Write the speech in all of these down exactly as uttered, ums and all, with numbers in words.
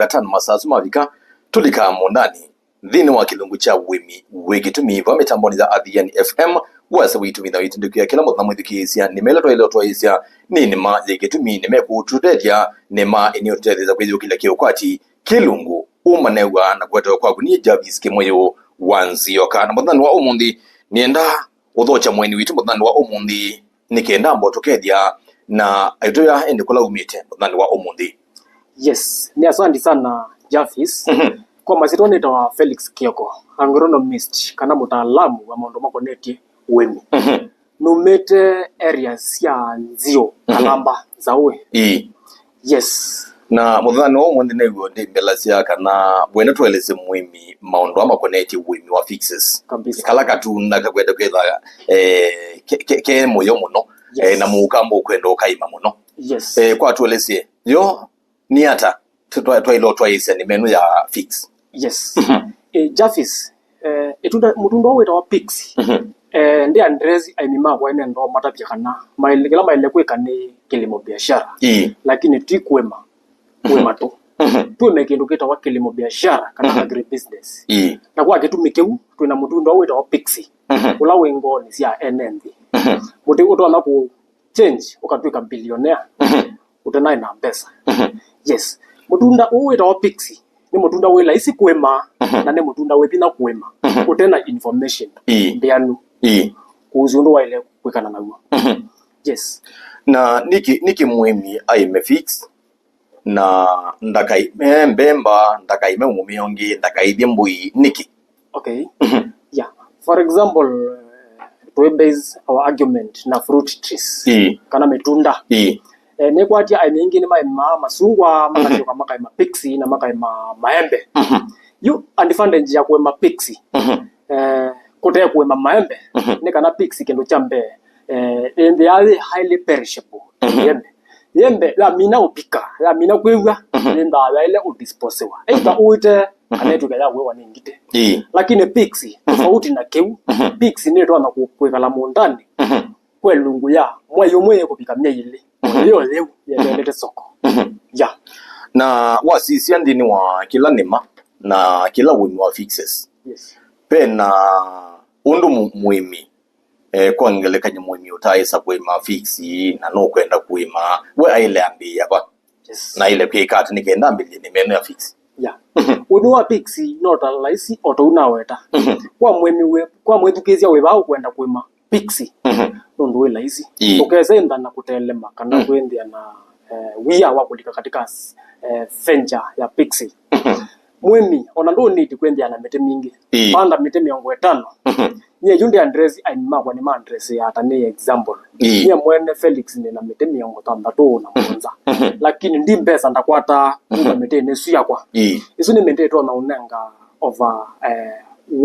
katano masaa asu mavika, tũlikaa mũũndanĩ nthĩnĩ wa kĩlungu kya ũĩmi wĩ kĩtumi va mĩtambonĩ ya Athiani F M. Wasa witũ wĩtha wĩtindĩkĩa kĩla mũthenya mwĩthukĩĩsya nĩ mela twaĩle ũtwaĩsya nĩ nĩma yĩ kĩtumi nĩmekũtũtethya. Nĩma ĩnĩũtũtethesya kwĩyũkĩlya kĩũkwati kĩlungu ũmanew'a na kũetewa kwaku niĩ Jarvis Kĩmũyũ wa Nzioka. Na mũthenya wa ũmũnthĩ nĩenda ũthokya mũeni witũ mũthenya wa ũmũnthĩ nĩ kenda mbo tũkethya na aitũya ende kũla umĩte mũthenya wa ũmũnthĩ. Yes, nĩ asanti sana Jarvis. Mhm. Kwa masyĩtwa nĩtawa Felix Kioko, agronomist kana mũtaalamu wa maũndũ makonetye ũĩmi. Mhm. Numĩte areas sya Nzio, mhm, Kalamba, Nzaũĩ. Ii. Yes. Na mũthenya wa ũmũnthĩ nĩw'o ndĩmbelasya kana wenda tũelesye mũĩmi maũndũ ala makonetye ũĩmi wa fixes. Kabisa. Kala katunda kakwenda kwĩtha eh, ke, ke, ke mũyo mũno. Yes. Eh, na mũũkamba ũkwenda ũkaĩma mũno. Yes. Eh, kwa tũelesye yo nĩ ata tũ-, twa-, twaĩle ũtwaĩĩsya nĩma ĩno ya fix? Yes. Mhm. Eh, Jarvis, eh, ĩtunda, mũtunda ũũ wĩtawa pixie. Mhm. Eh, ndi address aĩmi makwa ene ndo matavya kana maĩle, kĩla maĩle kwĩka nĩ kilimo biashara. Ii. Lakini ti kũĩma, mhm, kũĩma tu. Mhm. Twĩme kĩndũ kĩtawa kilimo biashara kana, mhm, agribusiness. Ii. Na kwa kĩtumi kĩu, twĩna mũtunda ũũ wĩtawa pixie, mhm, ũla wĩ ngoonĩ sya ene nthĩ. Mhm. Mũtĩ ũtonya kũ change ũkatw'ĩka billionaire, mhm, ũtenaĩ na mbesa. Mhm. Yes. Mũtunda ũũ wĩtawa pixie nĩ mũtunda wĩ laisi kũĩma, mhm, na nĩ mũtunda wĩ vinya kũĩma, mhm, ũtena information, ii, ndeanu, ii, kũhusu ũndũ waĩle kwĩkana naw'o. Mhm. Yes. Na nĩkĩ, nĩkĩ mũĩmi aĩme fix na ndakaĩme mbemba, ndakaĩme mũmea ũngĩ, ndakaĩthye mbũi, nĩkĩ? Okay. Mhm. Yeah. For example, eh, tũĩ base our argument na fruit trees, ii, kana mĩtunda. Ii. Eh, nĩkwatya aĩmi aingĩ nĩmaĩmaa masungwa, mhm, makasyoka makaĩma pixie na makaĩma maembe. Mhm. Yu advantage ya kũĩma pixie, mhm, eh, kũte kũĩma maembe, mhm, nĩ kana pixie kĩndũ kya mbee, eh, ĩthĩaa yĩ highly perishable. Mhm. Yembe, yembe yamina ũvika, yamina kwĩw'a, mhm, yĩndaa yaĩle ũdisposiwa. Either, mhm, ũĩte, mhm, kana ĩtw'ĩka ya kũĩwa nĩ ngitĩ. Ii. Lakini pixie, mhm, tofauti na kĩu, mhm, pixie nĩtonya kũ-, kwĩkala mũũndanĩ, mhm, kwa ĩlungu ya mwei ũmwe kũvika myei ĩlĩ. Mhm. Ĩyo yĩu yendete soko. Mhm. Ya. Na wasisya nthĩnĩ wa kĩla nĩma na kĩla ũĩmi wa fixes, yes, ve na ũndũ mũ-, mũĩmi eh, kwa ngelekany'o mũĩmi ũtaaĩsa kũĩma fix na nũkwenda kũĩma, we aĩle ambĩĩa va? Yes. Na aĩle kwĩka ata nĩ kenda ambĩlĩlye nĩma ĩno ya fix? Yeah. Mhm. Ũndũ wa fix no ta laisi o tau naweta. Mhm. Kwa mũĩmi wĩ, kwa mwĩthukĩĩsya wĩ vaa ũkwenda kũĩma fix, mhm, nũndũ wĩ laisi. Ii. Ũkesenda na kũtelema kana, mm, kwĩnthĩa na, eh, wia wa kũlika katika, eh, venture ya fix. Mhm. Mũĩmi, ona ndũ need kwĩnthĩa na mĩtĩ mingĩ. Ii. Panda mĩtĩ mĩongo ĩtano. Mhm. Nyie yu ndi address aĩmi makwa nĩ ma address ya ta nĩ example. Ii. Nyie mwene Felix nĩ na mĩtĩ mĩongo thanthatũ na mũonza. Mhm. Lakini ndi mbesa ndakwataa kuma, mhm, mĩtĩnĩ ĩsu yakwa. Ii. Ĩsu nĩ mĩtĩ ĩtonya ũnenga over, eh,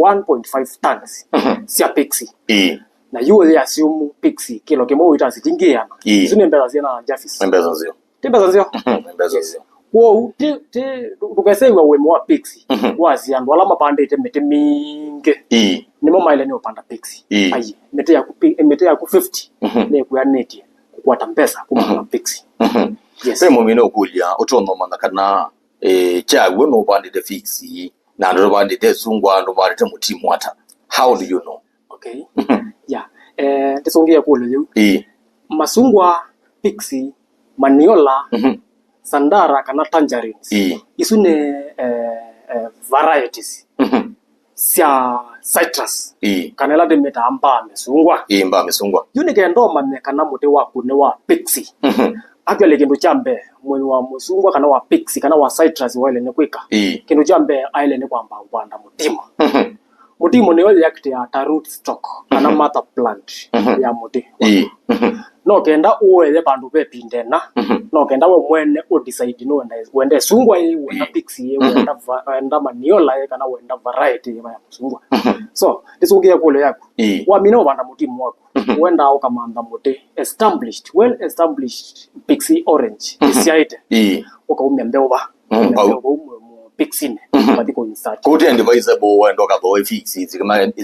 one point five tons, mhm, sya pixie. Ii. Na yu yĩ assume pixie kĩlo kĩmwe wĩta sitingi ĩana. Ii. Ĩsu nĩ mbesa syana Jarvis. Nĩ mbesa nzeo. Ti mbesa nzeo? Mhm, nĩ mbesa nzeo. Kwoou, ti, ti, ndũkesew'a ũĩmi wa pixie, mhm, wasya andũ ala mapandĩte mĩtĩ mingĩ. Ii. Nĩmo maĩle nĩ ũpanda pixie. Ii. Ai, mĩtĩ yaku pi-, mĩtĩ yaku fifty, mhm, nĩkwĩanĩtye kũkwata mbesa kuma, mhm, na pixie. Mhm. Yes. Ve mũmina ũkũlya, ũtonya ũmanya kana, eh, kyaw'o nũvandĩte fixie, na andũ tũvandĩte sungwa, andũ tũvandĩte mũtimu ata? How do you know? Okay. Mhm. Yeah. Eh, ndĩsũngĩe kũlyo yĩu. Ii. Masungwa, pixie, maniola, mhm, sandara kana tangerines. Ii. Isu nĩ, eh, eh, varieties, mhm, sya citrus. Ii. Kana ĩla ndĩmĩtaa mbaa mĩsungwa. Ii, mbaa mĩsungwa. Yu nĩ kenda ũmanye kana mũtĩ waku nĩ wa pixie. Mhm. Actually, kĩndũ kya mbee, mũĩmi wa mũsungwa kana wa pixie kana wa citrus waĩle nĩ kwĩka. Ii. Kĩndũ kya mbee aĩle nĩ kwamba kũvanda mũtimu. Mhm. Mũtimu nĩyo yĩakĩtĩaa ta root stock kana, mhm, mother plant, mhm, ya mũtĩ. Ii. Mhm. No kenda ũũeye vandũ ve pindena, mhm, no kenda we mwene ũ decide nĩ wenda, wenda ĩsungwa ĩ, wenda, ii, pixie ĩ, mhm, wenda va-, wenda maniola ĩ, kana wenda variety ĩva ya mũsungwa. Mhm. So, ndĩsũngĩe kũlyo yaku. Ii. Wamina ũvanda mũtimu waku, mhm, wendaa ũkamantha mũtĩ established, well established pixie orange, mhm, ĩsyaĩte. Ii. Ũkaumya mbeũ va. Mm, ũkaumya mbeũ vau mũ-, mũ-, pixie-nĩ, mhm, ũkathi kũ insert. Kũu ti advisable wenda ũkathoe fix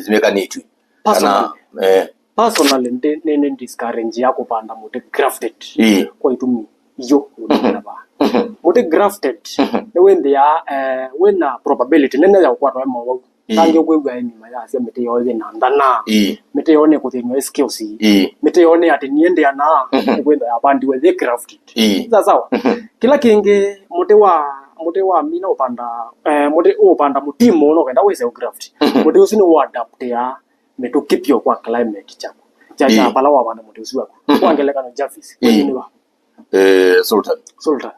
imekanĩtw'e. Personally. Kana, eh. Personally, ndi, nĩ, nĩ discourage ya kũvanda mũtĩ grafted. Ii. Kwa itumi Yu, ũtũmĩla vaa. Mũtĩ grafted, nĩwĩthĩaa, eh, wĩna probability nene ya ũkwatwa nĩ mowau. Ĩĩ. Tangĩ ũkwĩw'a aĩmi mayasya mĩtĩ yoo yĩna nthana. Ĩĩ. Mĩtĩ yoo nĩ kũthĩnw'a ĩ skills. Ĩĩ. Mĩtĩ yoo nĩ atĩ niĩ ndĩanaa, nĩkwĩthwa yapandiwe yĩ grafted. Ĩĩ. Sawa sawa? Kĩla kĩngĩ, mũtĩ wa, mũtĩ wa mina ũpanda, eh, mũtĩ ũpanda mũtimo ũno kenda wĩse graft. Mũtĩ ũsu nĩ ũadaptĩaa mĩtũkĩ vyũ kwa climate kyaku. Kya, kya vala wavanda mũtĩ ũsu waku. Kwa ngelekano, Jarvis, kwenyu nĩ va? Eh, Sultan. Sultan.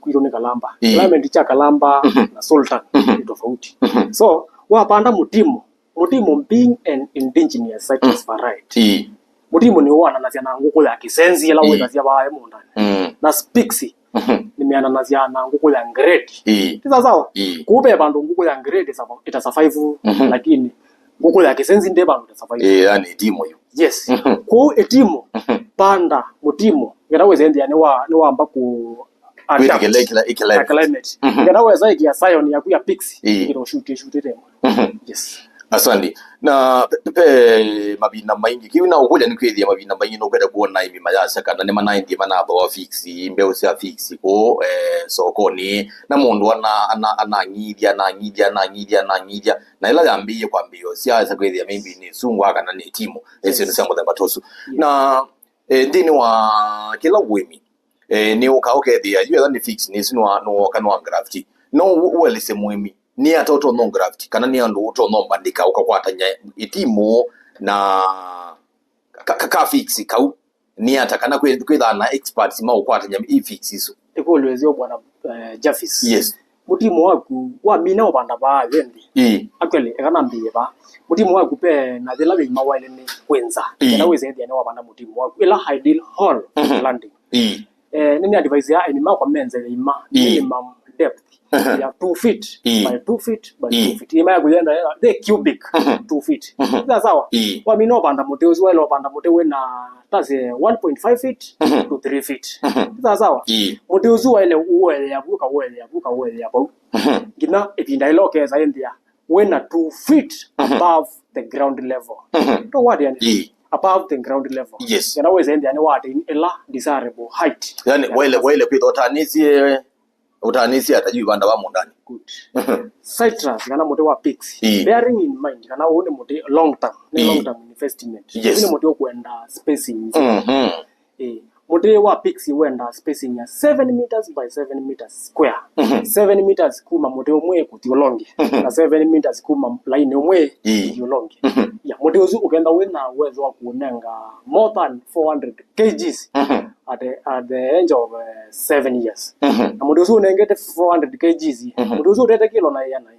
Kwitũ nĩ Kalamba. Climate kya Kalamba na Sultan nĩ tofauti. So, wapanda mũtimo, mũtimo being an indigenous citrus variety. Mũtimo nĩ ũananasya na ngũkũ ya kĩsenzi ĩla wĩthasya vaa mũũndanĩ. Na Spix nĩmeananasya na ngũkũ ya grade. Ti sawa sawa? Kũu ve vandũ ngũkũ ya grade ĩta survive, lakini ngũkũ ya kĩsenzi ndĩ vandũ ĩta survive. Ĩĩ, yani ĩtimo yu. Yes. Kũu ĩtimo, panda mũtimo, ngetha wĩse nthĩa nĩ wa, nĩ wamba kũ adapt na climate. Ngetha wĩsa ĩkĩa scion yaku ya Pix, ĩkĩta ũshutĩshutĩte. Yes. Asante. Na pe, pe mavinda maingĩ, kĩu na ũkũlya nĩ kwĩthĩa mavinda maingĩ nũkwenda kuona aĩmi mayasya kana nĩ manaendie manathooa Pix, mbeũ sya Pix kũ, eh, sokoni, na mũndũ ana, ana, anang'ithya, anang'ithya, anang'ithya, anang'ithya, na ĩla yambĩĩe kwambĩĩo, syaasa kwĩthĩa maybe nĩ sungwa kana nĩ timu, eh, syĩndũ sya mũthemba ta ũsu. Na, eh, nthĩnĩ wa kĩla ũĩmi, eh, nĩ ũka ũkethĩa, yu etha nĩ Pix, nĩ isu nwa-, nwoka nwa graft. No ũ-, ũelesye mũĩmi, nĩ ata ũtonya graft, kana nĩ andũ ũtonya mbandĩka ũkakwatany'a ĩtimũ na ka, ka, ka Pix kau? Nĩ ata kana kwĩ-, kwĩthaa na experts ma ũkwatany'a i Pix isu? Ĩkũlyo ĩseo, Bwana, eh, Jarvis. Yes. Mũtimo waku wamina ũvanda vaa wĩ nthĩ. Ĩĩ. Actually, eka nambĩĩe vaa. Mũtimo waku pe na yĩla wĩima waĩle nĩ kwĩnza. Ĩĩ. Kana wĩsethĩa nĩ wavanda mũtimo waku. Ĩla ideal hole planting. Ĩĩ. Eh, nĩ, nĩ advise ya aĩmi makwa menze yĩima, minimum depth ya two feet by two feet by two feet. Yĩima yaku yenda, yenda, the cubic two feet. Sawa sawa? Ĩĩ. Wamina ũvanda mũtĩ ũsu, waĩle ũvanda mũtĩ wĩna, tase one point five feet to three feet. Sawa sawa? Ĩĩ. Mũtĩ ũsu waĩle ũelea vu, kaũelea vu, kaũelea vau. Nginya ĩvinda ĩla ũkesa ĩnthĩa wĩna two feet above the ground level. Ndo watiani? Ĩĩ. Above the ground level. Yes. Kana wĩse nthĩa nĩ wa attain ĩla desirable height. Yani, waĩle, waĩle kwĩtha ũtanĩsye, ũtanĩsye ata yu ivanda va mũũndanĩ. Good. Citrus, kana mũtĩ wa Pix. Ĩĩ. Bearing in mind, kana ũũ nĩ mũtĩ long term, nĩ long term investment. Yes. Ũũ nĩ mũtĩ ũkwenda spacing. Ĩĩ. Mũtĩ wa Pix wenda spacing ya seven meters by seven meters square. Seven meters kuma mũtĩ ũmwe kũthi ũla ũngĩ, na seven meters kuma laini ũmwe kũthi ũla ũngĩ. Ya, mũtĩ ũsu ũkenda wĩna uwezo wa kũnenga more than four hundred kgs at the, at the age of, uh, seven years. Na mũtĩ ũsu ũnengete four hundred kgs, mũtĩ ũsu ũtete kĩlo na ĩana.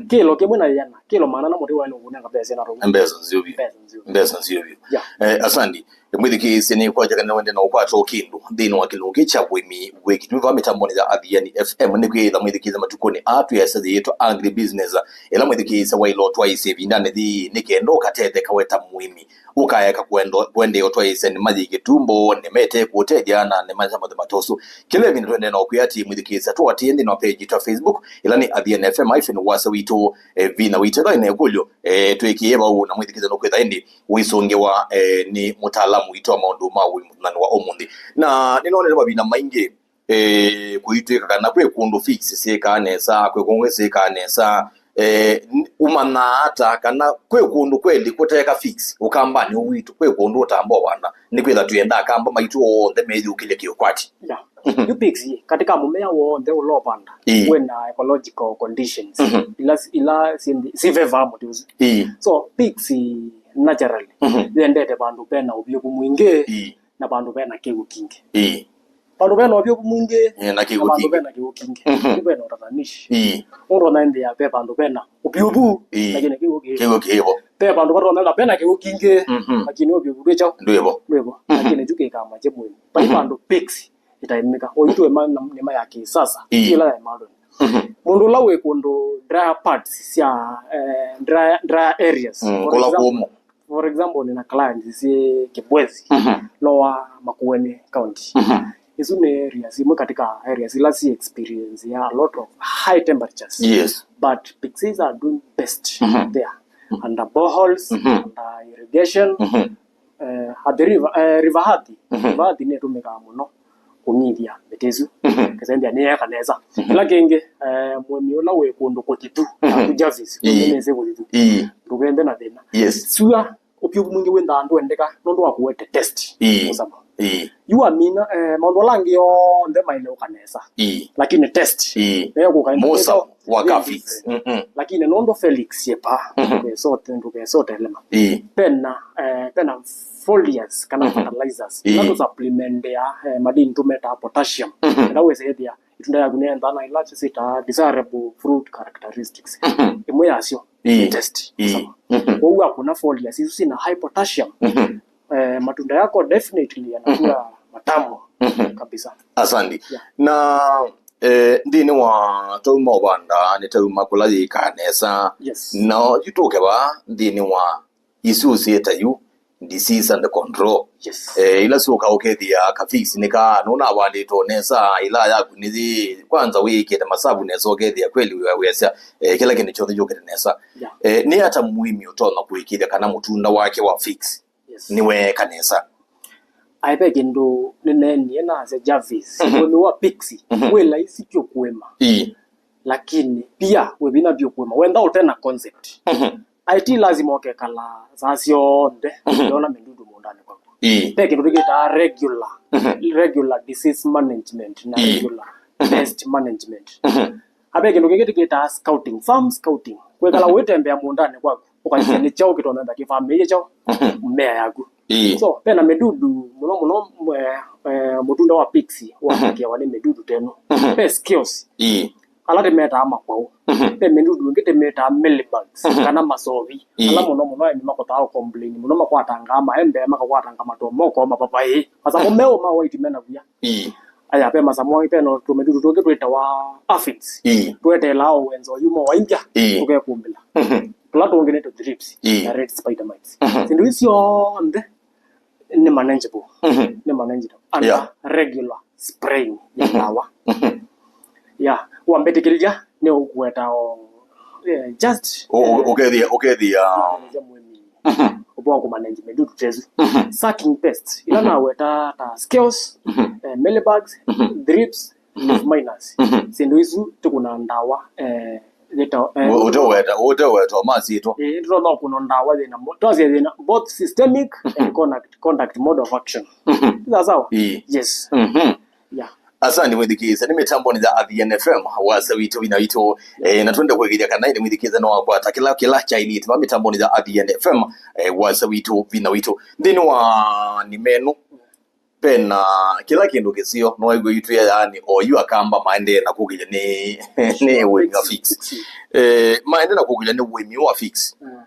Kĩlo kĩmwe na ĩana, kĩlo maana na mũtĩ waĩle kũnenga mbesa na rogu. Mbesa nzeo vyũ. Mbesa nzeo vyũ. Mbesa nzeo vyũ. Yeah. Eh, asante. Mwĩthikĩĩsye, nĩ kwakya kana wende na ũkwata o kĩndũ nthĩnĩ wa kĩlungu kya ũĩmi wĩ kĩtumi vaa mĩtambonĩ ya Athiani F M, nĩ kwĩtha mwĩthikĩĩsya matukũnĩ aa twĩ asa yĩtwa Agribusiness, ĩla mwĩthikĩĩsya waĩle ũtwaĩsya ĩvindanĩ yĩĩ nĩ kenda ũkatetheka we ta mũĩmi. Ũkaeka kwendo-, kwendeea ũtwaĩsya nĩma yĩ kĩtumbo, nĩma ĩte kũũtethya, na nĩma sya mũthemba ta ũsu. Kĩla ĩvinda tũendee na ũkwĩa atĩ mwĩthikĩĩsya tũatĩĩe nthĩnĩ wa page yitũ ya Facebook, ĩla nĩ Athiani F M hyphen Wasya Witũ, eh, vinya witũ. Ethĩwa ĩna ĩkũlyo, eh, twĩkĩĩe vau na mwĩthikĩĩsya nũkwĩtha ĩndĩ ũisũngĩwa, eh, nĩ mũtaalamu witũ wa maũndũ ma ũĩmi mũthenyanĩ wa ũmũnthĩ. Na nĩnonete mavinda maingĩ, eh, kũitw'ĩka kana kwĩ kũndũ Pix syĩkaa nesa, kwĩ kũngĩ syĩkaa nesa. Eh, n-, ũmanyaa ata kana kwĩ kũndũ kweli kũteka Pix Ũkambanĩ ũũ witũ, kwĩ kũndũ ũtamba ũvanda? Nĩkwĩtha twĩenda Akamba maitũ onthe meyũkĩlye kĩũkwati. Yeah. Yu Pix, katika mũmea w'onthe ũla ũvanda, ĩĩ, wĩna ecological conditions ila, ila syĩ nthĩ, si favor mũtĩ ũsu. Ĩĩ. So, Pix naturally yendete vandũ vena ũvyũvu mwingĩ, ĩĩ, na vandũ vena kĩw'ũ kingĩ. Ĩĩ. Vandũ vena ũvyũvu mwingĩ, ĩĩ, na kĩw'ũ kingĩ. Vandũ vena kĩw'ũ kingĩ. Nĩ vena ũtatanishi. Ĩĩ. Nũndũ ona ĩndĩ ya ve vandũ vena ũvyũvu, ĩĩ, lakini kĩw'ũ kĩvo. Kĩw'ũ kĩvo. Ve vandũ vatonya vena kĩw'ũ kingĩ, lakini ũvyũvu ndwĩ kyaũ? Ndwĩvo. Ndwĩvo. Lakini yu kĩkama kye mwĩĩ. Vai vandũ Pix ĩtaĩmĩka. Ũitũ ĩma, nĩma ya kĩsasa. Ĩĩ. Kĩla ya ĩmaloni. Mũndũ ũla wĩ kũndũ drier parts sya, eh, drier, drier areas. Mm, for kũla example, kũmũ. For example, nina clients syĩ Kibwezi, Lower Makueni County. Isu nĩ areas imwe katika areas ila si experience ya a lot of high temperatures. Yes. But Pixis are doing best there. Under boreholes, under irrigation, eh, at the river, eh, River Athi. River Athi nĩtũmĩkaa mũno kũng'ithya mĩtĩ ĩsu, mhm, kĩsembĩa nĩyeka nesa. Mhm. Kĩla kĩngĩ, eh, mũĩmi ũla wĩ kũndũ kũtitu, ĩĩ, naku Jarvis, ĩĩ, kũndũ nĩsĩ kũtitu, ĩĩ, ndũkende na thĩna. Yes. Sua ũpyu mwingĩ wĩnthaa ndwendeka nũndũ wa kũwete test. Ĩĩ. Mũsamo. Ĩĩ. Yu amina, eh, maũndũ ala angĩ onthe maĩle ũka nesa. Ĩĩ. Lakini test, ĩĩ, nĩyo kũka mũsamo wa very ka fix. Different. Mhm. Lakini nũndũ Felix yepa, mhm, ndũkesote, ndũkesote lema. Ĩĩ. Pena, eh, pena foliars kana, mhm, fertilizers. Ĩĩ. Na tũ supplement ya, eh, madini tũmetaa potassium. Mhm. Na wĩsethia itunda yaku nĩendaa na ila sita desirable fruit characteristics. Mhm. Ĩmwe yasyo, ĩĩ, nĩ test. Ĩĩ. Sawa. Mhm. Kwoou akũna foliars isu sina high potassium. Mhm. Eh, matunda yako definitely yanakuwa, mhm, matamu, mhm, kabisa. Asante. Yeah. Na, eh, nthĩnĩ wa tauma ũvanda nĩ tauma kũla yĩkaa nesa. Yes. No yu tũke va nthĩnĩ wa isu ũsĩe ta yu disease and control. Yes. Eh, ila syoka ũkethĩa ka fix nĩ ka nũnavandĩtwe nesa, ila yaku nĩ yĩ, kwanza wĩkĩte masavu nesa, ũkethĩa kweli wĩ-, wĩasya, eh, kĩla kĩndũ kyonthe kyũkĩte nesa. Yeah. Eh, nĩ ata mũĩmi ũtonya kũĩkĩĩthya kana mũtunda wake wa fix, yes, nĩweeka nesa? Ai, ve kĩndũ nĩneenie nasya Jarvis, mhm, mũĩmi wa fix, mhm, wĩ laisi vyũ kũĩma. Ĩĩ. Lakini pia wĩ vinya vyũ kũĩma wenda ũte na concept. Mhm. Ai, ti lazima ũkekala saa syonthe, mhm, ũyona mĩdudu mũũndanĩ kwaku. Ĩĩ. Ve kĩndũ tũkĩtaa regular, mhm, regular disease management na, ĩĩ, regular, mhm, pest management. Mhm. Ai, ve kĩndũ kĩngĩ tũkĩtaa scouting, farm scouting. Kwĩkala, mhm, ũitembea mũũndanĩ kwaku, ũkasisya, mhm, nĩ kyaũ kĩtonya kĩ famĩlĩ kyaũ, mhm, mmea yaku. Ĩĩ. So, ve na mĩdudu mũno mũno, eh, eh, mũtunda wa fix, mhm, wakewa nĩ mĩdudu teno. Mhm. Ve scales. Ĩĩ. Ala tũmetaa makwaũ. Mhm. Ve mĩdudu ĩngĩ tũmetaa mealybugs, mhm, kana masovi. Ĩĩ. Ala mũno mũno nĩ makotaa complain mũno, makwatangaa maembe, makakwatanga matomoko, mapapai. Masavu meũ ma white mena via. Ĩĩ. Aya, ve masavu angĩ, ve no tũmĩdudu tũngĩ twĩtawa aphids. Ĩĩ. Tweteelaa o wenzo yuma waingya, ĩĩ, tũkekũmbĩla. Mhm. Tũla tũngĩ nĩ tũ thrips, ĩĩ, na red spider mites. Mhm. Syĩndũ isu syonthe nĩ manageable. Mhm. Nĩ manageable. Under, yeah, regular spraying ya, mhm, ndawa. Mhm. Ya, wambĩtĩkĩlya nĩ ũkũweta o, eh, just, ũ-, ũ-, eh, ũkethĩa, ũkethĩa, ũkethĩa mũĩmi, mhm, ũvwa kũmanage mĩdudu ta ĩsu. Mhm. Sucking pests, ila, mhm, naweta ta scales, mhm, eh, mealybugs, mhm, thrips, mhm, leaf miners. Mhm. Syĩndũ isu tũkũna ndawa, eh, yĩta, eh, ũ-, ũteweta, ũteweta masyĩtwa. Eh, ndĩtonya kũna ndawa thĩna mo-, twasya thĩna both systemic, mhm, and contact, contact mode of action. Mhm. Sawa sawa? Ĩĩ. Yes. Mhm. Yeah. Asante mwĩthikĩĩsya, nĩ mĩtambonĩ ya Athiani F M, wasya witũ, vinya witũ. Eh, na twende kwĩkĩthya kana ĩndĩ mwĩthikĩĩsya no wakwata kĩla, kĩla kyaĩlĩte va mĩtambonĩ ya Athiani F M, eh, wasya witũ, vinya witũ. Nthĩnĩ wa nĩ menu, pena kĩla kĩndũ kĩseo, no waiw'a itwĩa yaani, o yu akamba maendee na kũkĩlya nĩ, nĩ ũĩmi wa fix. Eh, maendee na kũkĩlya nĩ ũĩmi wa fix. Mm.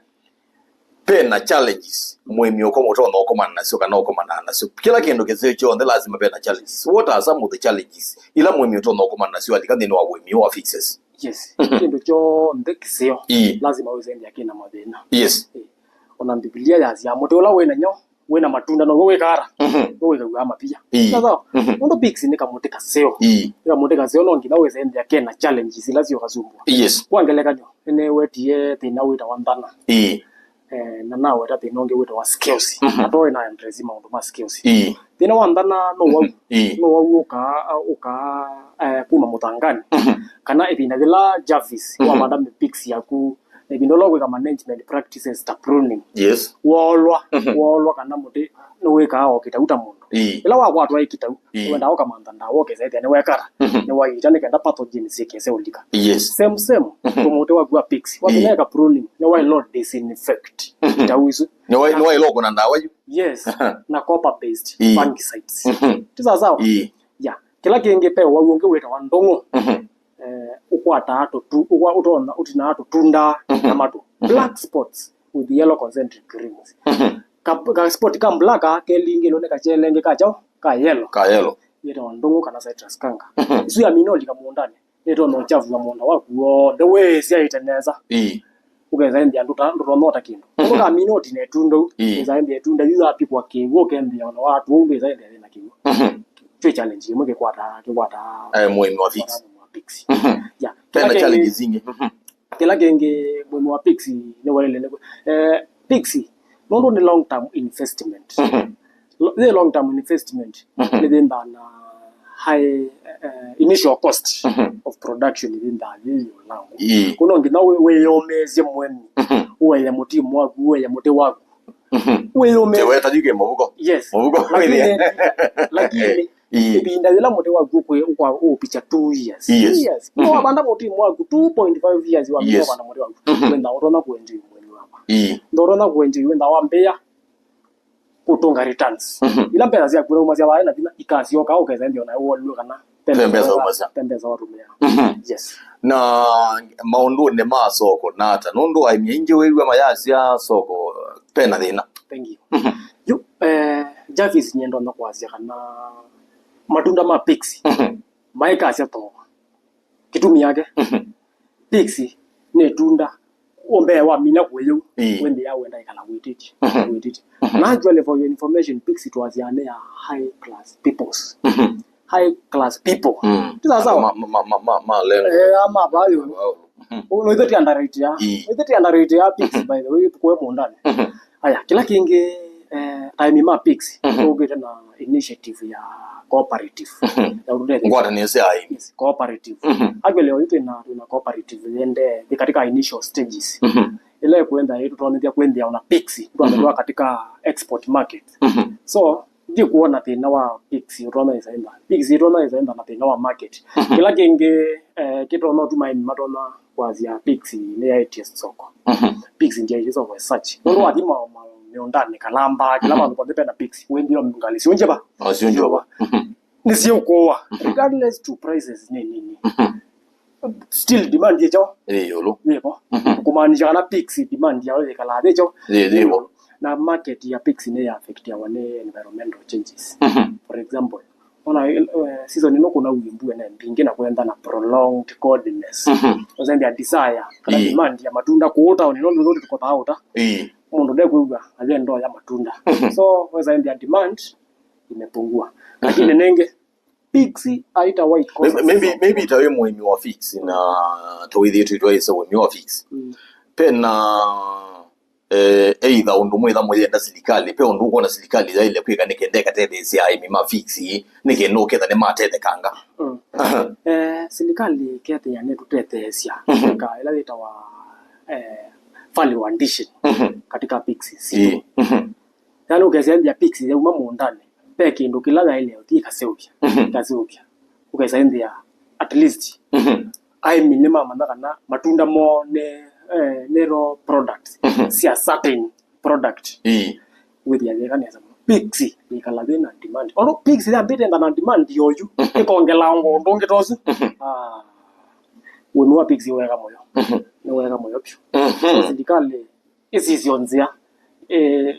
Pena challenges mũĩmi ũko-, ũtonya ũkomana nasyo kana ũkomana nasyo. Kĩla kĩndũ kĩseo kyonthe lazima pena challenges. What are some of the challenges ila mũĩmi ũtonya ũkomana nasyo alika nthĩnĩ wa ũĩmi wa fixes? Yes. Mhm. Kĩndũ kyonthe kĩseo, ĩĩ, lazima wĩsembea kĩna mathĩna. Yes. Ĩĩ. Ona Mbivilia yasya mũtĩ ũla wĩna nyo, wĩna matunda now'o wĩkaara, mhm, nowĩkaw'aa mapia. Ĩĩ. Sawa sawa? Mhm. Nũndũ fix nĩ kamũtĩ kaseo. Ĩĩ. Nĩ kamũtĩ kaseo, no nginya wĩsembea kena challenges ila syũkasumbũa. Yes. Kwa ngelekany'o, nĩnewetie thĩna wĩtawa nthana. Ĩĩ. Eh, na naweta thĩna ũngĩ wĩtawa scales. Mhm. Na twaĩ na address maũndũ ma scales. Ĩĩ. Thĩna wa nthana no wau. Ĩĩ. No wau ũkaa, ũkaa, eh, kuma mũthanganĩ. Mhm. Kana ĩvinda yĩla Jarvis, mhm, wavanda mĩfix yaku, ĩvinda ũla ũkwĩka management practices ta pruning. Yes. Woolwa, mhm, woolwa kana mũtĩ nĩwĩkaa o kĩtau ta mũndũ. Ĩĩ. Ĩla wakwatwa ĩ kĩtau, ĩĩ, wendaa ũkamantha ndawa ũkesa ĩthĩa nĩwekara, mhm, nĩwaita nĩ kenda pathogen syĩkese ũlika. Yes. Same, same, mhm, tũmũtĩ waku wa fix. Ĩĩ. Wathĩneka pruning, nĩwaĩlwa disinfect, mhm, itau isu. Nĩwa-, nĩwaĩlwa kũna ndawa yu. Yes. Aha. Na copper based, ĩĩ, fungicides. Mhm. Ti sawa sawa? Ĩĩ. Ya. Kĩla kĩngĩ pe wau ũngĩ wĩtawa ndũng'ũ. Mhm. Eh, ũkwataa tũtu-, ũkwa-, ũtonya, ũtinaa tũtunda, mhm, na matũ. Mhm. Black spots with yellow concentric rings. Mhm. Ka, ka spot ka black aa kelingĩlwe nĩ kachelengĩ ka kyaũ? Ka yellow. Ka yellow. Yĩtawa ndũng'ũ kana citrus canker. Mhm. Isu yamina ũlika mũũndanĩ, nĩtonya ũkyavua mũũnda waku w'onthe wĩsyaĩte nesa. Ĩĩ. Ũkesa ĩndĩ andũ ta, ndũtonya ũta kĩndũ. Mhm. Ũkamina ũtina ĩtunda u, ĩĩ, ĩsa ĩndĩ ĩtunda yu yapikwa kĩw'ũ, ũkembĩa ona watu ũu ndwĩsa ĩndĩ yĩna kĩw'ũ. Mhm. Twĩ challenge ĩmwe kĩkwataa, kĩkwataa, eh, mũĩmi wa fix, kĩkwataa mũĩmi wa fix. Mhm. Ya. Pena kĩla kĩngĩ, challenges ingĩ. Mhm. Kĩla kĩngĩ mũĩmi wa fix nĩwaĩle nĩ, eh, fix, nũndũ nĩ long term investment. Mhm. Lo-, nĩ long term investment, mhm, nĩthĩndaa na high, eh, initial cost Mhm. of production ĩvindaa yĩĩ yĩũlangu. Ĩĩ. Kũno nginya wĩ- wĩyũmĩĩsye mũemi, Mhm. ũeye mũtimu waku, ũeye mũtĩ waku. Mhm. Wĩyũmĩĩsye. Teweta yuke mũvuko. Yes. Mũvuko Lakini, wĩthĩa. lakini, Ĩĩ. ĩvinda yĩla mũtĩ waku ũkwĩ- ũkwa- ũũpicha two years. Yes. Years. No Mhm. wavanda mũtimu waku two point five years wamina Yes. kũvanda mũtĩ waku. Mhm. Wenda ũtonya kũenjoy mũemi wakwa. Ĩĩ. Ndotonya kũenjoy wenda wambĩa kũtũnga returns. Mhm. Ila mbesa syaku ũraumasya vaa na vinya ikasyoka, ũkesa nthĩ ona ũolilwe kana Ve mbesa umasya. Ve mbesa watũmĩa. Mhm. Yes. Na maũndũnĩ ma soko, na ata? Nũndũ aĩmi aingĩ wĩw'a mayasya soko, pena thĩna. Thank you. Mhm. Yu, eh, Jarvis, nyie ndonya kwasya kana matunda ma Pixie Mhm. maikasya thooa. Kĩtumi yake, Mhm. Pixie nĩ ĩtunda, mbee wamina kũĩ yĩu, Ĩĩ. wĩndĩ ya wenda ĩkala wĩtĩtye, Mhm. wĩtĩtye. Mhm. Na actually, for your information, Pixie twasyaa nĩ ya high class peoples. Mhm. High class people. Mm. Ti sawa sawa? Ma- ma- ma- ma- ma- malengo. Eh, ama bayo. Wow. Mhm. Ũno ithe ti underrate ya. Ĩĩ. Ithe ti underrate ya Pixie, by the way, kwe mũndani. Mhm. Aya, kĩla kĩngĩ, eh, aĩmi ma Pixie, Mhm. tũkĩte na initiative ya cooperative. Mhm. Ya ũtũtetheesya. Ngwatanĩo sya aĩmi. Yes, cooperative. Mhm. Actually, oyu twĩna, twĩna cooperative yende, yĩ katika initial stages. Mhm. Ĩla ĩkwenda ĩtũtonyethya kwĩnthĩa ona Pixie, Mhm. twambĩtwa katika export market. Mhm. So, ndikwona thĩna wa Pixie ũtonya ĩsaĩmba. Pixie ĩtonya ĩsaĩmba na thĩna wa market. Mhm. Kĩla kĩngĩ, eh, kĩtonya ũtuma aĩmi matonya kwasya Pixie nĩ yaĩtye soko. Mhm. Pixie ndyaĩtye soko as such. Nũndũ Mhm. wathi ma- ma- mĩũndanĩ kalamba, kĩla Mhm. vandũ vonthe pena Pixie, wĩnthĩo ngalĩ sio njeva. O, sio njeva. Mhm. Nĩsiũkũwa. Mhm. Regardless to prices nĩ nini. Mhm. Still demand ĩkyo. Ĩ ĩũlũ. Yĩvo. Mhm. Kumaanisha kana Pixie demand yayo yĩkalaa yĩkyo. Yĩ- yĩvo. Na market ya Pixie nĩ ya affectiawa nĩ environmental changes. Mhm. For example, ona, eh, season ĩno kũna wĩ mbua nĩ mbingĩ na kwenda na prolonged coldness. Mhm. Ũsembea desire kana Ĩĩ. demand ya matunda kũũ taoni, nũndũ nũndũ tũkotaa ũta. Ĩĩ. Mũndũ ndekwĩw'a agenda ya matunda. Mhm. So, weza embea demand imepungua. Mhm. Lakini nenge, Pixie aita white cost. Maybe, maybe, maybe ta wĩ mũĩmi wa figs na ta wĩthĩĩtwe twaĩsa ũĩmi wa figs. Mm. Pena, eh, either ũndũ mwĩtha mũyenda silikalĩ, pe ũndũ ũkwona silikalĩ yaĩle kwĩka nĩ kenda ĩkatetheesya aĩmi ma figs, nĩ kenda ũketha nĩ matethekanga. Mm. Aha. Eh, silikalĩ kethĩa nĩ tũtetheesya Mhm. ka ĩla yĩtawa, eh, value addition Mhm. katika figs sitũ. Ĩĩ. Mhm. Yani ũkesya ĩndĩa pigs yauma mũũndanĩ, ve kĩndũ kĩla yaĩle ũthi ĩkaseũvya, Mhm. ĩkaseũvya. Ũkesa ĩndĩa at least Mhm. aĩmi nĩmamanya kana matunda moo nĩ, eh, nĩ raw products Mhm. sya certain product. Ĩĩ. Wĩthĩa yĩka nesa mũno. Pigs yĩkala yĩ na demand. Although pigs yambĩte enda na demand yoyu, Mhm. ĩkongelaa ũndũ ũngĩ ta ũsu. Mhm. Ah, ũĩmi wa pigs weka mũyo. Mhm. Nĩ weka mũyo vyũ. Mhm. So, silikalĩ ĩsisyo nzĩa, eh,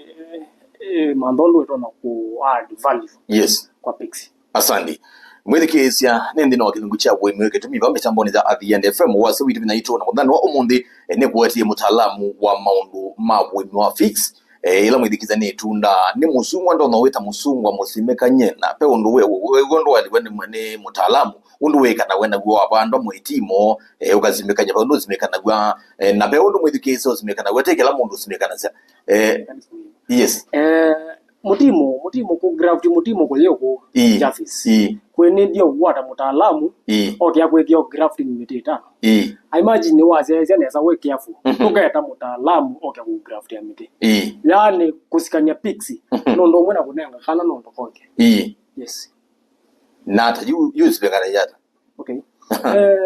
eh, mantha ũndũ ĩtonya ku add value Yes. kwa pigs. Asante. Mwĩthikĩĩsya, nĩ nthĩnĩ wa kĩlungu kya ũĩmi wĩ kĩtumi va mĩtambonĩ ya Athiani F M, wasya witũ vinya itũ na mũthenya wa ũmũnthĩ, eh, nĩkũetie mũtaalamu wa maũndũ ma ũĩmi wa figs. Eh, ĩla mwĩthikĩĩsya nĩ ĩtunda, nĩ mũsungwa, ndonya wĩta mũsungwa mũsimĩkany'e, na ve ũndũ we, we, we, ũndũ waliwe nĩ, nĩ mũtaalamu, ũndũ wĩkanaw'a naw'o wavandwa mũitimo, eh, ũkasimĩkany'a, ve ũndũ ũsimĩkanaw'a, eh, na ve ũndũ mwĩthikĩĩsya ũsimĩkanaw'a, ti kĩla mũndũ ũsimĩkanasya. Eh, yes. Eh, mũtimo, mũtimo kũ graft, mũtimo kũyĩ ũkũ, Ĩĩ. Jarvis. Ĩĩ. Kwĩ nĩ ndio kukwata mũtaalamu, Ĩĩ. okĩa kwĩkĩa grafting mĩtĩ ĩtano. Ĩĩ. I imagine wasyaĩsya nesa wĩ careful. Mhm. Ũketa mũtaalamu oke kũ graft ya mĩtĩ. Ĩĩ. Yaani kũsikany'a pigs, Mhm. nũndũ ũmwe na kũnenga kana nũndũ konge. Ĩĩ. Yes. Na ata yu, yu sipengana yata? Okay. Eh,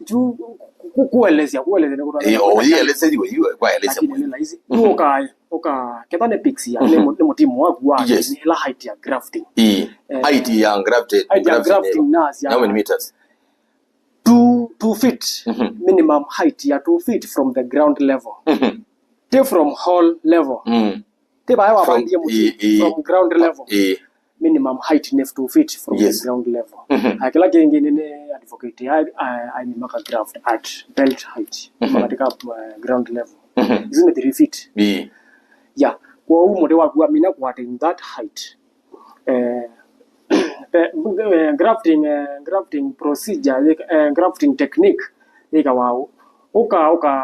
tu ku-, ku-, kuelezea, kuelezea ni kutana Eh, na oh, kuelezea. Ieleze iwe, iwe, kwa eleze Lakini mwe. Ni rahisi. Mhm. Uka, uka, ketha ni pigs ya, Mhm. ni mu-, ni mutimu waku wa, Yes. ni la height ya grafting. Eh. Eh, height ya grafted, height ya grafting grafting ni na sia how many meters? Two, two feet. Mhm. Minimum height ya two feet from the ground level. Mhm. Ti from hole level. Mm. Ti bae wa From, bandie muti, eh, eh, from ground level. Eh. Minimum height nĩ two feet from Yes. the ground level. Mhm. Ah, kĩla kĩngĩ nĩ, nĩ advocate ya, ah, aĩmi maka graft at belt height. Mhm. Katika, uh, ground level. Mhm. Isu nĩ three feet. Ĩĩ. Yeah. Kwoou mũtĩ waku wamina kũattain that height. Eh, eh, grafting, eh, grafting procedure, eh, grafting technique yĩkawa ũũ. Ũka, ũka,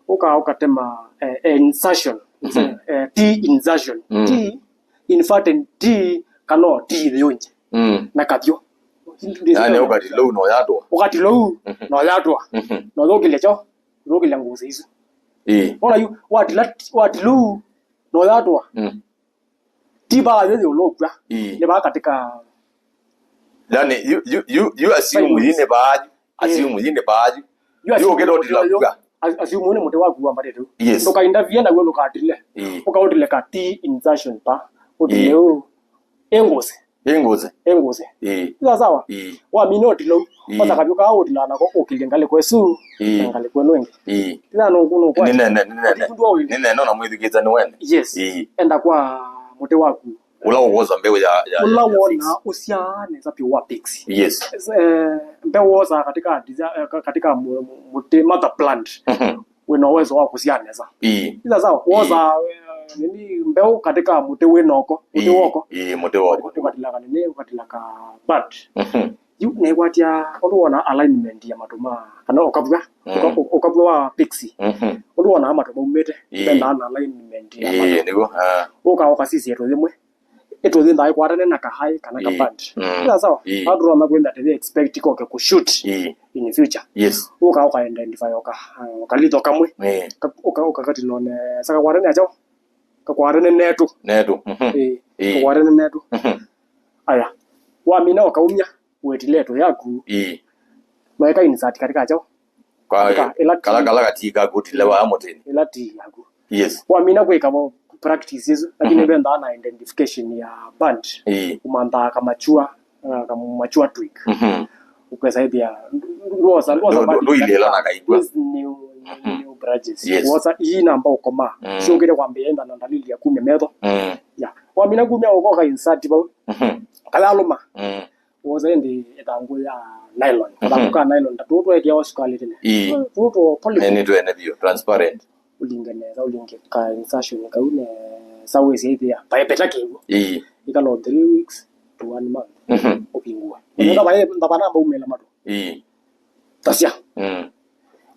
ũka, ũkatema, eh, eh, insertion. Mhm. Eh, T insertion. Mm. T inverted T kana o T yũnje Mm. na kathyo. Yaani, ũkati lou no yatwa. Ũkati lou, mhm, no yatwa. Mhm. No thũkĩlya kyo, thũkĩlya ngũsĩ isu. Ĩĩ. Ona yu, watila, wati lou, no yatwa. Mm. Ti vaa yu yũlũkw'a. Ĩĩ. Nĩ vaa katika. Yaani, yu, yu, yu, yu assume yi nĩ vaa yu. Assume yi nĩ vaa yu. Yu assume ũkĩta ũtila ũkw'a. As-, assume nĩ mũtĩ waku wambatĩte. Yes. Ndũkaindavie naw'o ndũkatile. Ĩĩ. Ũkaũtile ka T insertion pa. Ũtile ũ. Ĩngũsĩ. Ĩngũsĩ. Ĩngũsĩ. Ĩĩ. Sawa sawa. Ĩĩ. Wamina ũtilo. Ĩĩ. Kwanza kavyũ kaa ũtilaa nako ũkĩlye ngalĩko ĩsu. Ĩĩ. Na ngalĩko ĩno ĩngĩ. Ĩĩ. Ĩla nũkũ nũkwata. Nĩnene, nĩnene. Ũtithundua ũilyĩ. Nĩnene ona mwĩthukĩĩsya nĩ wene. Yes. Ĩĩ. Enda kwa mũtĩ waku. Ũla ũwosa mbeũ ya, ya, ũla ya, ya wona fix. Ũsyaa nesa vyũ wa pixie. Yes. Eh, mbeũ wosaa katika desi-, eh, ka-, katika mu-, mu-, mũtĩ mother plant. Mhm. Wĩna ũwezo wa kũsyaa nesa. Ĩĩ. Ĩsa sawa, wosa, eh, nini, mbeũ katika mũtĩ wĩ noko, mũtĩ woko. Ĩĩ, mũtĩ woko. Ũkatilaka nini, ũkatilaka bud. Mhm. Yu nĩkwatya ũndũ wona alignment ya matũ ma, kana ũkavw'a, mm, ũka-, ũ-, ũkavw'a wa pixie. Mhm. Ũndũ wona matũ maumĩte, ĩĩ, vendaa na alignment ya matũ. Ĩĩ, nĩguo, ah. Ũka ũkasisya ĩtũ yĩmwe. Ĩtũyĩ ndaĩkwatane na kahaĩ kana, ĩĩ, ka bud. Mm. Ĩla sawa. Ĩĩ. Aa tũtonya kwĩthĩa tĩyĩ expect koke kũ shoot, ĩĩ, in future. Yes. Ũka ũka identify ũka, ũkalitho kamwe. Ĩĩ. Ka-, ũka, ũka katilone, sa kakwatane acho. Kakwatane netu. Netu. Mhm. Ĩĩ. Ĩĩ. Kakwatane netu. Mhm. Aya. Wamina ũkaumya wĩtileto yaku. Ĩĩ. Maeka insert katika acho. Kwa, katika, ĩla kala, ti, kala kati ka kũtile vaa mũtĩnĩ. Ĩla ti yaku. Yes. Wamina kwĩka vo practice isu, lakini, mhm, vendaa na identification ya bud. Ĩĩ. Ũmanthaa kamachua, uh, kamachua twig. Mhm. Ũkesa ĩthĩa, ndwosa, ndwosa, ndũ-, ndũ-, ndũilĩla na kaigwa. This new, mhm, new branches. Yes. Wosa ii namba ũkoma. Mm. Siũkĩte kwambĩĩa enda na ndalili ya kumya metho. Mm. Ya. Wamina kumya ũkoka insert vau. Mhm. Kayalũma. Mm. Wosa ĩndĩ ĩthangũ ya nylon. Kathangũ, mhm, ka nylon, ta tũũ twekeawa sukalĩ tene. Ĩĩ. Tũũ tũ polythene. Nĩ twene vyũ, transparent. Ũlinge nesa, ũlinge ka insertion kau nesa, wĩsĩ ĩthĩa vaepeta kĩw'o. Ĩĩ. Ĩkala o three weeks to one month. Mhm. Ũvingũa. Ĩĩ. Nenda vae, ndava namba umĩla matũ. Ĩĩ. Tasya. Mm.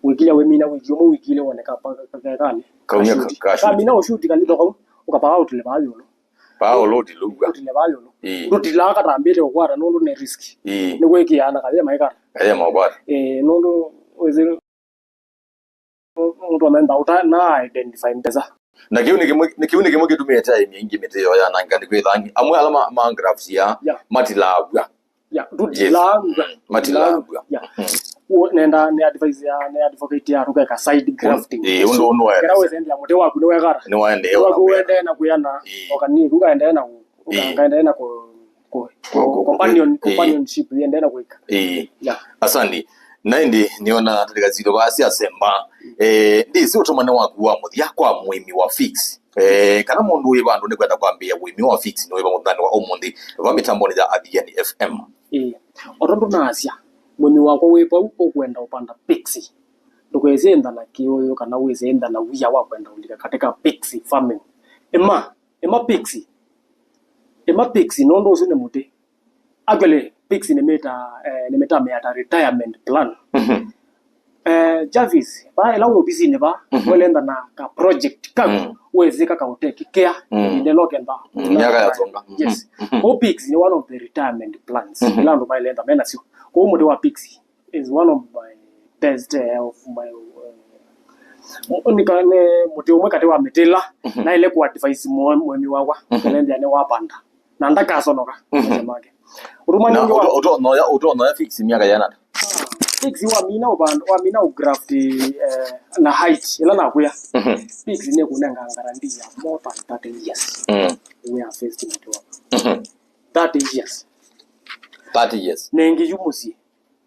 Wĩkilya wĩmina wiki ũmwe, wĩkilya wone ka, ka, ka, ka, kali. Kaumya ka, ka shoot. Kamina ũshuti kalitho kau, ũkapaa ũtile vaa ĩũlũ. Paa ũlũ ũtilũw'a. Ũtile vaa ĩũlũ. Ĩĩ. Ndũtilaa katambĩte ũkwata nũndũ nĩ risk. Ĩĩ. Nĩ kwĩkĩaa na kayema ĩkata. Kayema ũkwata. Ĩĩ, nũndũ wĩsĩ mũndũ amenda ũta na identify mbesa. Na kĩu nĩ kĩmwe, nĩ kĩu nĩ kĩmwe kĩtumĩte aĩmi aingĩ mĩtĩ yoo yananga nĩ kwĩthangi. Amwe ala ma, ma grafts ya, yeah, matilaw'a. Ya, ndũtilangw'a. Yes. Mm. Matilangw'a. Ya. Mm. Uo, nenda, nĩ advise ya, nĩ advocate ya tũkeka side grafting. Ĩĩ, ũndũ, ũndũ waendesya. Kĩla wĩsendela mũtĩ waku nĩ wekara. Nĩ waendee. Mũtĩ waku ũendee na kwĩana. Ĩĩ. Ũkani, ũkaendee na kũ-, ũka-, ĩĩ, ũkaendee na kũ-, kũ-, kũ-, kũ-, companionship, ĩĩ, companionship yendee na kwĩka. Ĩĩ. Ya. Asante. Na ĩndĩ nĩona tũlika zito kwa sia semba. Eh, ndĩsĩ ũtũmane waku wa mũthya kwa mũĩmi wa fix. Eh, kana mũndũ wĩ vandũ nĩkwenda kwambĩĩa ũĩmi wa fix, nĩwĩva mũthanĩ wa ũmũnthĩ va mĩtambonĩ ya Athiani F M. Ĩĩ. O tondũ naasya, mũĩmi wakwa wĩ vau ũkwenda ũpanda pixie, ndũkesĩntha na kĩũyũ kana wĩsĩntha na wia wa kwenda ũlika katika pixie farming. Ĩma, ĩma pixie. Ĩma pixie, nũndũ ũsu nĩ mũtĩ. Actually, pixie nĩmĩta, eh, nĩmĩtamĩata retirement plan. Mhm. Eh, Jarvis, va ĩla wĩ ovisinĩ va, mhm, welenda na ka project kaku, mm, wĩsĩ kakaũtekĩkea, mm, ĩvinda ĩla ũkenda. Mm, myaka yasonga. Mhm. Yes. Mhm. Kwoou pixie nĩ one of the retirement plans, mhm, ila andũ mailenda menasyo. Kwoou mũtĩ wa pixie is one of my best, eh, of my, eh, nĩ ka-, nĩ mũtĩ ũmwe katĩ wa mĩtĩ ĩla, mhm, naĩle kũ advise mũ-, mũĩmi wakwa, mhm, kana nthĩa nĩ wapanda. Na ndakasonoka, mhm, maisha make. Ũtũmani na ũngĩ wa ũto-, ũtonoya, ũtonoya fix myaka yana? Fix wamina ũvanda, wamina ũgraft, eh, na height ĩla nakwĩa. Mhm. Fix nĩkũnenga guarantee ya more than thirty years. Mm. We are festing it up. Mhm. Thirty years. Thirty years. Nengi yu mũsyĩ.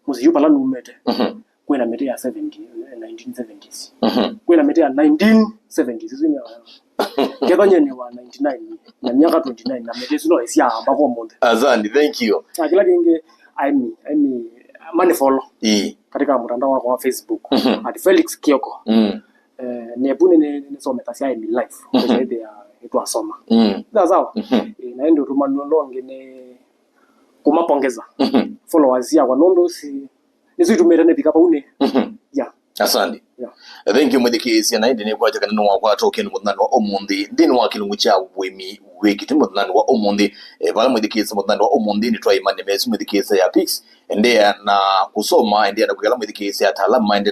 Mũsyĩ yu vala numĩte, mhm, kwĩna mĩtĩ ya seventy, nineteen seventies. Mhm. Kwĩna mĩtĩ ya nineteen seventies, isu nĩ ya, kethwa nyie nĩ wa ninety-nine, na myaka twenty-nine, na mĩtĩ ĩsu no ĩsyaa mpaka ũmũnthĩ. Asante, thank you. Na kĩla kĩngĩ, aĩmi, aĩmi, manifolo, ĩĩ, katika mtandao wakwa wa Facebook, mhm, at Felix Kioko. Mm. Eh, nebu nĩ, nĩ, nĩsomethasya aĩmi live, mhm, ĩthĩa nĩtwasoma. Mm. Sawa sawa? Mhm. Eh, na ĩndĩ ũtũmani ũla ũngĩ nĩ kũmapongeza, mhm, followers syakwa, nũndũ si, nĩsyo itumĩte nĩvika vau nĩ. Mhm. Yeah. Asante. Yeah. Thank you, mwĩthikĩĩsya, na ĩndĩ nĩkwakya kana nĩwakwata ũkeni mũthenya wa ũmũnthĩ nthĩnĩ wa kĩlungu kya ũĩmi wĩkĩte mũthenyanĩ wa ũmũnthĩ. E, vala mwĩthikĩĩsya mũthenyanĩ wa ũmũnthĩ nĩtwaĩmanya mesu mwĩthikĩĩsya ya Pix. Endeea na kũsoma, endeea na kwĩkala mwĩthikĩĩsya ataalamu maende na